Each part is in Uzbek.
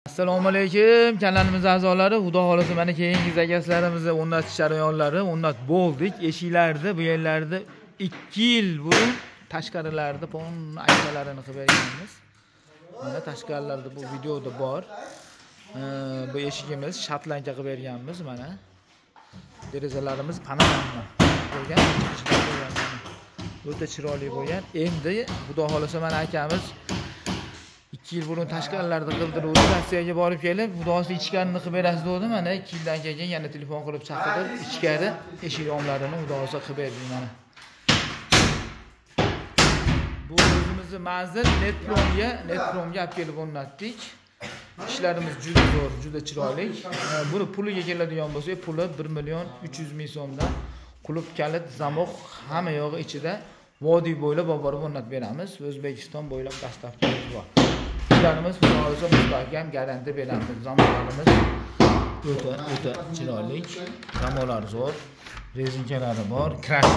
Assalomu alaykum kanalimiz a'zolari. Xudo xolasa mana keyingi zakazlarimizni o'rnatish jarayonlari o'rnatib bo'ldik. Eshiklarni bu yerlarda 2 yil burun tashqarilarda pon aynalarini qilib berganmiz. Mana tashqarilarda bu videoda bor. Bu eshigimiz shatlanka qilib berganmiz mana. Derazalarimiz panorama bo'lgan, bo'lgan. O'ta chiroyli bo'lgan. Endi Xudo xolasa mana akamiz 2 yil burun tashqarilarda qildiruvdi, Rossiyaga borib kelib, Xudo xohlasa ichkarini qilib berasiz dedi. Mana 2 yildan keyin yana telefon qilib chaqirib, ichkari eshik romlarini Xudo xohlasa qilib berdik mana. Bu o'zimizni manzil Netpromga olib kelib o'rnatdik. Ishlarimiz juda zo'r, juda chiroyli. Buni puliga keladigan bo'lsak, puli 1 300 000 so'mdan qulf, kalit, zamok hamma yog'i ichida vodiy bo'ylab olib borib o'rnatib beramiz. O'zbekiston bo'ylab dostavkamiz bor. Ishlarimiz Xudo xohlasa mustahkam, garantiya beramiz. Zamoklarimiz o'ta chiroyli. Zamoklar zo'r, rezinkalari bor, krash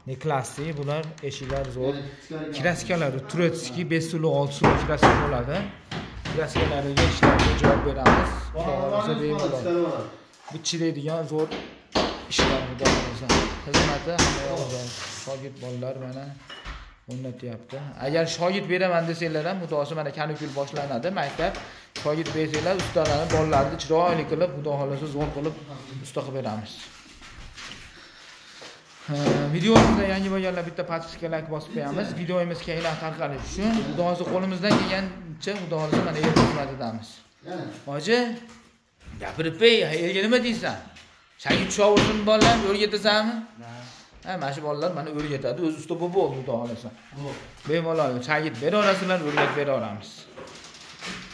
ne klassik bular, eshiklar zo'r. Kraskalari турецкий 5 suli 6 suli kraska bo'ladi. Kraskalariga ishlarga javob beramiz. Xudo xohlasa bemalol. Bu chidaydigan zo'r ishlar Xudo xohlasa. Xizmati hamma yoq zo'r. Shogird bolalar mana o'rnatyapti. Agar shogird beraman desanglar ham, Xudo xohlasa mana kanikul boshlanadi maktab. Shogird bersanglar, ustalarni bolalarni chiroyli qilib, Xudo xohlasa zo'r qilib usta qilib beramiz. Videomizda yangi bo'lganlar bitta podpiska, like bosib qo'yamiz. Videomiz keyinroq tarqalishi uchun Xudo xohlasa qo'limizdan kelgancha Xudo xohlasa mana el xizmatidamiz. Hoji, gapirib ey, elga nima deysan? Shagird tushovursin bolalar, o'rgatasanmi? Ha, mana shu bolalar mana o'rgatadi, o'zi usta bo'lib bo'ldi Xudo xohlasa. Bemalol shagird beraverasizlar, o'rgatib beraveramiz.